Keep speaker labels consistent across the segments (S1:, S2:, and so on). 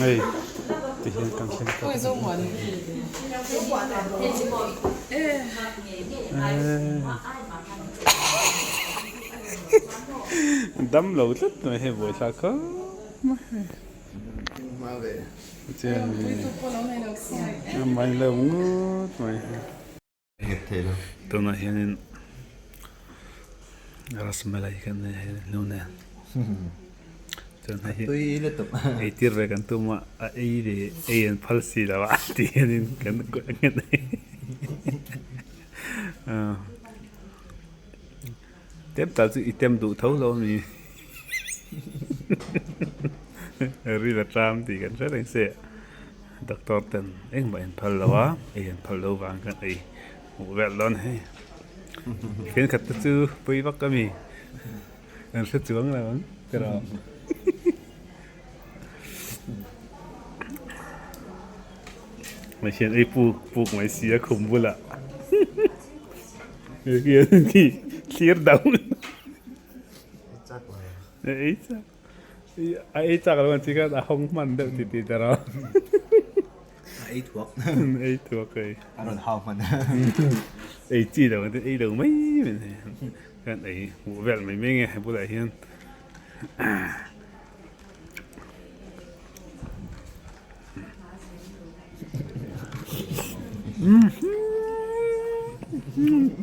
S1: Hei ti hian kan thleng ta dam lo tlat mai hei buaithlak khawp mai a mai lo ngut mai. Tunah hianin rasmalai kan nei a hei nu nen chuan hei hi ei tir ve kan tum a a ei ve ei an phal si lo a ti hianin kan kuah nghet a tem tal chu i tem duh tho lo a mi ril a ṭam tih kan hre reng se. Doctor ten engmah in phal lo a, ei an phal lo vang khan ei hmuh vel dawn hei. Thenkhat te chu pawi vak a mi, an hre chuang lo ang tiraw. Hei hian ei puk puk mai si a khum bulah khi thlir dang ei chak. A ei chak lo an chi khan a hawng hman deuh ti ti ta rawh.
S2: A ei thuak.
S1: Ei thuak ei.
S2: A rawn hau hman.
S1: Ei chi lo an ti ei lo mai mai nei. Khan ei hmuh vel mai mai nge he bulah hian.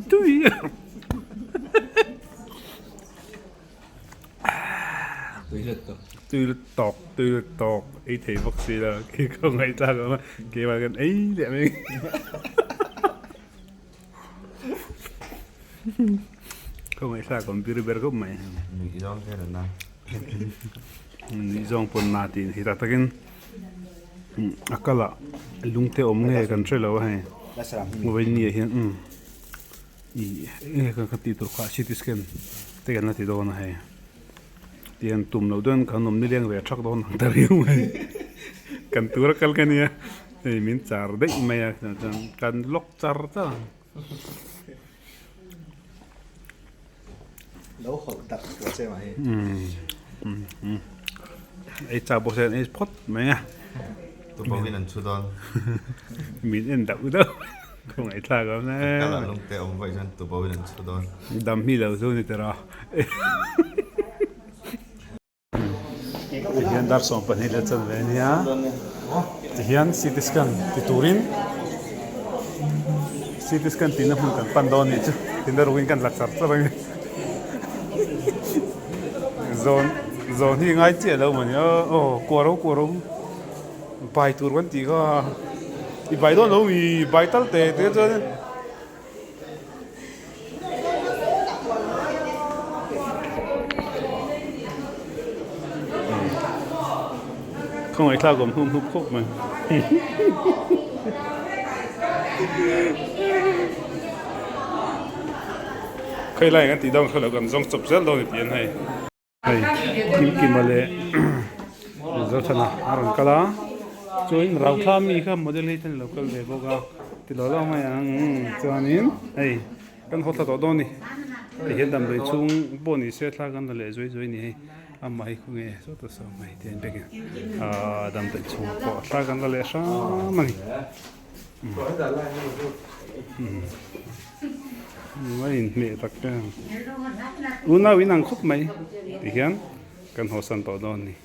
S1: Tui. Tui tawk tui tawk ei thei bawk si lo khi ka ngaihthlak ang a keimah kan ei leh mai ka ngaihthlak awm bir ber khawp mai
S2: nuih zawng te rawn na
S1: nuih zawng pawn na tih hi tak takin a kal ah lung te awm nge kan hre lo a hei vawiin ni ah hian umm. Ih enge ka tih tur kha ct scan te kan la ti dawn a hei tiang tum loh dawn kan awm nileng ve thak dawn ang ta riau mai kan tura kal ka nia hei min char daih mai a chuan kan lock char char ang.
S2: Lo hawlh tak tur che mah hi.
S1: Ei chak bawk se an ei phawt mai a.
S2: Tupawhin an chhu dawn.
S1: Min en dauh dauh. Khawngaih thlak awm e.
S2: Kal ah lung te awm vaih chuan tupawhin an chhu dawn.
S1: Dam hi lo chu ni tawh. Tihian dar 12 leh chanve a nia tihian ct scan ti turin ct scan tihna hmun kan pan dawn anih chu tin a rukin kan la char char a ni zawn zawn hi ngai chiah lo mawni aw aw kuah ro kuah ro bai tur kan tih kha i bai dawn lo mi bai tal te te chuan. Khawngaih thlak awm hnum hnup khawp mai. Khawi lai ang an tih dawn kha lo kan zawng chawp zel dawn a ni tih an hei. Hei Kimkima leh Zothana a rawn kal a chuan Rauthla mi kha model hi ten a lo kal ve bawk a ti lo lo mai ang chuanin hei kan haw thla tawh dawn a ni tihian damdawi chhung pawh ni se thla kan la leh zuai zuai a ni hei amah hi khawnge sawta saw mai te an bek in ahh damdawi chhung pawh thla kan la leh hram a ni. A inhmeh tak em unau in ang khawp mai ti hian kan haw san tawh dawn a ni.